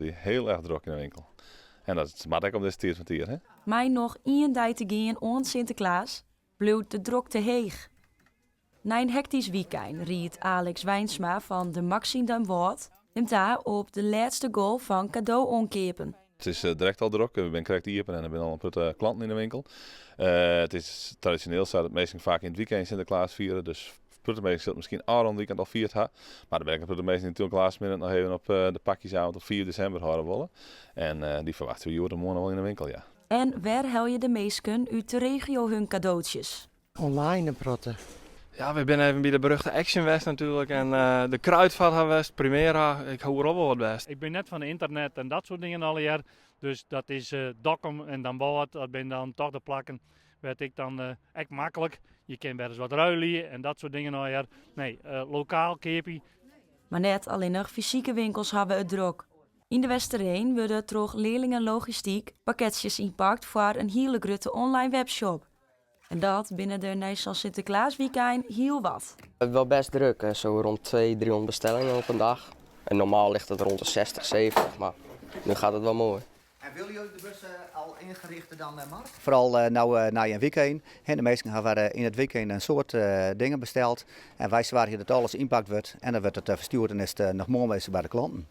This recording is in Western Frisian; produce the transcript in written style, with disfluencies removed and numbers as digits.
Hiel erch drok yn de winkel. En dat moat ek op dizze tiid fan it jier, hè? Mei noch ien dei te gean oant Sinteklaas bliuwt de drokte heech. Nei in hektysk wykein riedt Alex Wijnsma fan de Maxi yn Damwâld him ta op de lêste golf fan kado-oankeapen. It is direkt al drok. We binne krekt iepen en der binne al in protte klanten yn de winkel. It is tradisjoneel sa dat minsken faak yn it wykein Sinteklaas fiere, dus in protte minsken sille it miskien ôfrûne wykein al fierd ha. Mar der binne ek in protte minsken dy't natuerlik last minute noch even op de pakjesavond op 5 desimber hâlde wolle. En dy ferwachtsje we hjoed en moarn noch wol yn de winkel, ja. En wêr helje de minsken út de regio hun kadootsjes? Online in protte. Ja, we binne even by de beruchte Action west natuerlik en de Kruidvat ha west, Primera, ik ha oeral wol wat west. Ik bin net fan de ynternet en dat soart dingen allegear, dus dat is Dokkum en Damwâld, dat binne dan toch de plakken wêr't ik dan ek maklik, je kin wer ris wat ruilje en dat soart dingen allegear. Nee, lokaal keapje. Mar net allinnich fysike winkels hawwe it drok. Yn De Westereen wurde troch learlingen logistyk pakketsjes ynpakt foar in hiele grutte online webshop. En dat binne der nei sa'n Sinteklaaswykein hiel wat. Wel best druk, zo rond 200, 300 bestellingen op een dag. En normaal ligt het rond de 60, 70, maar nu gaat het wel mooi. En willen jullie de bussen al ingericht dan, Mark? Foaral no nei in wykein. De minsken hawwe yn it wykein in soad dingen besteld. En wy soargje dat alles ynpakt wurdt en dan wurdt it ferstjoerd en is it noch moarn by de klanten.